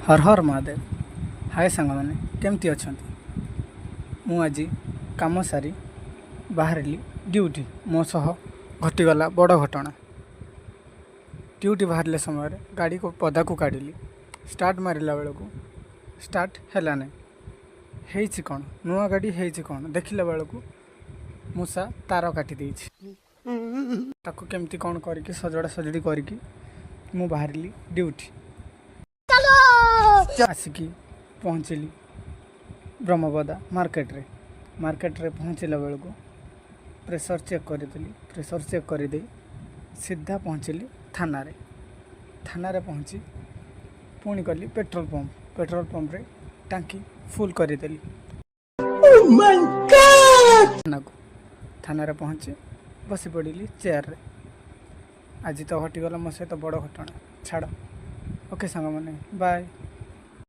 ହର ହର ମହାଦେବ। ହାଏ ସାଙ୍ଗମାନେ, କେମିତି ଅଛନ୍ତି? ମୁଁ ଆଜି କାମ ସାରି ବାହାରିଲି ଡ୍ୟୁଟି। ମୋ ସହ ଘଟିଗଲା ବଡ଼ ଘଟଣା। ଡ୍ୟୁଟି ବାହାରିଲା ସମୟରେ ଗାଡ଼ିକୁ ପଦାକୁ କାଢ଼ିଲି। ଷ୍ଟାର୍ଟ ମାରିଲା ବେଳକୁ ଷ୍ଟାର୍ଟ ହେଲା ନାହିଁ। ହେଇଛି କ'ଣ? ନୂଆ ଗାଡ଼ି, ହେଇଛି କ'ଣ? ଦେଖିଲା ବେଳକୁ ମୂଷା ତାର କାଟି ଦେଇଛି। ତାକୁ କେମିତି କ'ଣ କରିକି ସଜଡ଼ା ସଜଡ଼ି କରିକି ମୁଁ ବାହାରିଲି ଡ୍ୟୁଟି। ଆସିକି ପହଞ୍ଚିଲି ବ୍ରହ୍ମପଦା ମାର୍କେଟରେ। ମାର୍କେଟରେ ପହଞ୍ଚିଲା ବେଳକୁ ପ୍ରେସର୍ ଚେକ୍ କରିଦେଲି। ପ୍ରେସର୍ ଚେକ୍ କରିଦେଇ ସିଧା ପହଞ୍ଚିଲି ଥାନାରେ। ଥାନାରେ ପହଞ୍ଚି ପୁଣି ଗଲି ପେଟ୍ରୋଲ ପମ୍ପ। ପେଟ୍ରୋଲ ପମ୍ପରେ ଟାଙ୍କି ଫୁଲ୍ କରିଦେଲି। ଥାନାରେ ପହଞ୍ଚି ବସି ପଡ଼ିଲି ଚେୟାରରେ। ଆଜି ତ ଘଟିଗଲା ମୋ ସହିତ ବଡ଼ ଘଟଣା, ଛାଡ଼। ଓକେ ସାଙ୍ଗମାନେ, ବାଏ।